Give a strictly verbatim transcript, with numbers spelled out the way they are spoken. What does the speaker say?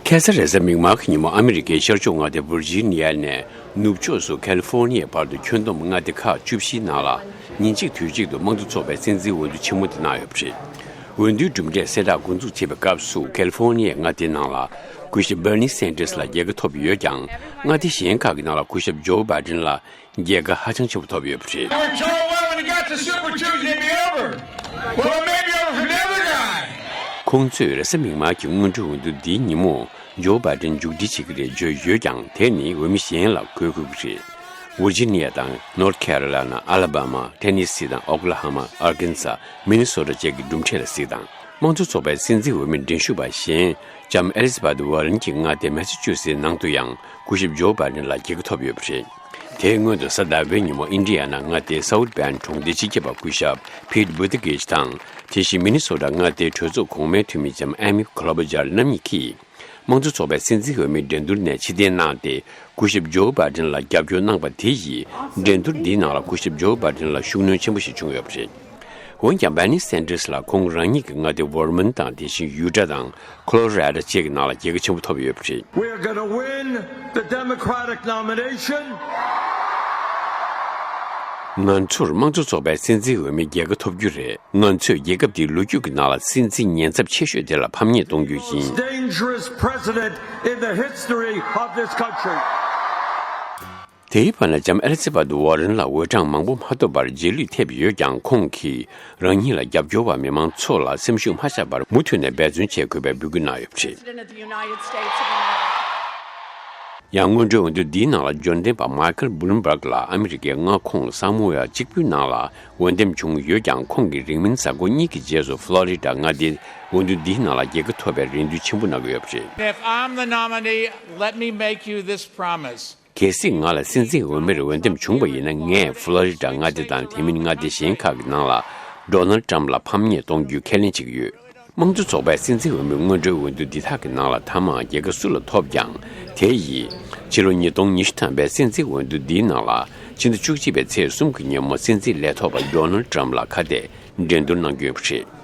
ཁ་སང་རེས་གཟའ་མིག་དམར་གྱི་ཉིན་མོ་ཨ་མི་རི་ཀའི་ཤར་ཕྱོགས་མངའ་སྡེ་ཝིར་ཇི་ནི་ཡ་ནས་ནུབ་ཕྱོགས་སུ་ཁ་ལི་ཧྥོར་ནི་ཡའི་བར་དུ་ཁྱོན་བསྡོམས་མངའ་སྡེ་ཁག་བཅུ་བཞིའི་ནང་ལ་ཉིན་གཅིག་དུས་གཅིག་ཏུ་དམངས་གཙོ་ཚོགས་པའི་སྲིད་འཛིན་འོས་བསྡུ་ཆེན་མོ་དེ་གནང་ཡོད་པ་རེད། འོས་བསྡུའི་གྲུབ་འབྲས་གསལ་བསྒྲགས་འགོ་འཛུགས་བྱེད་པའི་སྐབས་སུ་ཁ་ལི་ཧྥོར་ནི་ཡའི་མངའ་སྡེའི་ནང་ལ་སྐུ་ཞབས་བྷར་ནི་སན་ཏྲེས་ལ་རྒྱལ་ཁ་ཐོབ་ཡོད་ཀྱང་། མངའ་སྡེ་གཞན་ཁག་གི་ནང་ལ་སྐུ་ཞབས་ཇོ་བྷའི་ཌེན་ལ་རྒྱལ་ཁ་ཧ་ཅང་ཆེན་པོ་ཐོབ་ཡོད་པ་རེད། I was told, "Well, when it got to Super Tuesday, it'd be over." Well, it may be over for the other guy. ཁོང་ཚོས་རེས་གཟའ་མིག་དམར་གྱི་སྔོན་འགྲོའི་འོས་བསྡུ་འདིའི་ཉིན་མོ་ཇོ་བྷའི་ཌེན་མཇུག་སྒྲིལ་བྱེད་ཀྱི་རེད་བརྗོད་ཡོད་ཀྱང་། དེ་ནི་འོས་མི་གཞན་ལ་འགོད་དགོས་ཀྱི་རེད། ཝིར་ཇི་ནི་ཡ་དང་ནོར་ཐ་ཁེ་རོ་ལི་ན། ཨ་ལ་བྷ་མ། ཐེ་ནི་སི་དང་ཨོ་ཀ་ལ་ཧོ་མ། ཨར་ཀན་ས་མི་ནི་སོ་ཊ་བཅས་ཀྱི་གྲུབ་འབྲས་ལ་གཟིགས་དང་། དམངས་གཙོ་ཚོགས་པའི་སྲིད་འཛིན་འོས་མི་འགྲན་ཞུགས་པ་གཞན་ལྕམ་ཨེ་ལི་ཛ་བྷེཐ་ཝར་རན་གྱི་མངའ་སྡེ་མེ་ས་ཅུ་སེ་ནང་དུ་ཡང་སྐུ་ཞབས་ཇོ་བྷའི་ཌེན་ལ་རྒྱལ་ཁ་ཐོབ་ཡོད་པ་རེད། དེའི་སྔོན་དུ་གཟའ་ཟླ་བའི་ཉིན་མོ་ཨིན་ཌི་ཡ་ན་མངའ་སྡེའི་སའུཐ་བྷེན་གྲོང་སྡེའི་སྤྱི་ཁྱབ་པ་སྐུ་ཞབས་ཕིད་བྷུ་ཏི་གེཇ་དང་། དེ་བཞིན་མི་ནི་སོ་ཊ་མངའ་སྡེའི་གྲོས་ཚོགས་གོང་མའི་འཐུས་མི་ལྕམ་ཨེ་མི་ཁོ་ལོ་བྷ་ཇར་རྣམ་གཉིས་ཀྱིས་དམངས་གཙོ་ཚོགས་པའི་སྲིད་འཛིན་འོས་མིའི་འགྲན་བསྡུར་ནས་ཕྱིར་འཐེན་གནང་སྟེ། སྐུ་ཞབས་ཇོ་བྷའི་ཌེན་ལ་རྒྱབ་སྐྱོར་གནང་པ་དེ་ཡིས་འགྲན་བསྡུར་འདིའི་ནང་ལ་སྐུ་ཞབས་ཇོ་བྷའི་ཌེན་ལ་ཤུགས་སྣོན་ཆེན་པོ་ཞིག་བྱུང་ཡོད་པ་རེད། འོན་ཀྱང་བྷར་ནི་སན་ཏྲེས་ལ་ཁོང་རང་ཉིད་ཀྱི་མངའ་སྡེ་ཝར་མོན་དང་། དེ་བཞིན་ཡུ་ཊ་དང་ཁོ་ལོ་ར་ཌོ་བཅས་ཀྱི་ནང་ལ་རྒྱལ་ཁ་ཆེན་པོ་ཐོབ་ཡོད་པ་རེད། We are gonna win the Democratic nomination. ང་ཚོར་དམངས་གཙོ་ཚོགས་པའི་སྲིད་འཛིན་འོས་མིའི་རྒྱལ་ཁ་ཐོབ་རྒྱུ་རེད། ང་ཚོས་རྒྱལ་ཁབ་འདིའི་ལོ་རྒྱུས་ཀྱི་ནང་ལ་སྲིད་འཛིན་ཉེན་ཚབས་ཆེ་ཤོས་དེ་ལ་ཕམ་ཉེས་གཏོང་རྒྱུ་ཡིན། Most dangerous president in the history of this country. དེའི་བར་ན་ལྕམ་ཨེ་ལི་ཛ་བྷེཐ་ཝར་རན་ལ་འོས་གྲངས་མང་པོ་མ་ཐོབ་པར་རྗེས་ལུས་ཐེབས་ཡོད་ཀྱང་། ཁོང་གིས་རང་ཉིད་ལ་རྒྱབ་སྐྱོར་བ་མི་མང་ཚོ་ལ་སེམས་ཤུགས་མ་ཆག་པར་མུ་མཐུད་ནས་འབད་བརྩོན་བྱེད་དགོས་པའི་འབོད་སྐུལ་གནང་ཡོད་པ་རེད། President of the United States of America. ཡང་སྔོན་འགྲོའི་འོས་བསྡུ་འདིའི་ནང་ལ་འབྱོར་ལྡན་པ་མའི་ཁལ་བྷུ་ལུམ་བྷག་ལ་ཨ་མི་རི་ཀའི་མངའ་ཁོངས་ས་མོ་ཡ་གཅིག་པུའི་ནང་ལ་འོས་འདེམས་བྱུང་ཡོད་ཀྱང་། ཁོང་གིས་རིང་མིན་གཟའ་འཁོར་གཉིས་ཀྱི་རྗེས་སུ་ཕློ་རི་ཌ་མངའ་སྡེའི་འོས་བསྡུ་འདིའི་ནང་ལ་རྒྱལ་ཁ་ཐོབ་པའི་རེ་འདུན་ཆེན་པོ་གནང་གི་ཡོད་པ་རེད། If I'm the nominee, let me make you this promise. གལ་སྲིད་ང་ལ་སྲིད་འཛིན་འོས་མིར་འོས་འདེམས་བྱུང་བ་ཡིན་ན། ངས་ཕློ་རི་ཌ་མངའ་སྡེ་དང་དེ་མིན་མངའ་སྡེ་གཞན་ཁག་གི་ནང་ལ་ཌོ་ནལ་ཊམ་ལ་ཕམ་ཉེས་གཏོང་རྒྱུའི་ཁས་ལེན་བྱེད་ཀྱི་ཡོད། དམངས་གཙོ་ཚོགས་པའི་སྲིད་འཛིན་འོས་མི་སྔོན་འགྲོའི་འོས་བསྡུ་འདི་དག་གི་ནང་ལ་མཐའ་མར་རྒྱལ་ཁ་སུ་ལ་ཐོབ་ཀྱང་། དེ་ཡིས་ཕྱི་ལོ་ཉིས་སྟོང་ཉི་ཤུ་ཐམ་པའི་སྲིད་འཛིན་འོས་བསྡུ་འདིའི་ནང་ལ་ཕྱི་ཟླ་བཅུ་གཅིག་པའི་ཚེས་གསུམ་གྱི་ཉིན་མོ་སྲིད་འཛིན་ལས་ཐོག་པ་ཌོ་ནལ་ཊམ་ལ་ཁ་གཏད་འགྲན་བསྡུར་གནང་རྒྱུ་ཡོད་པ་རེད།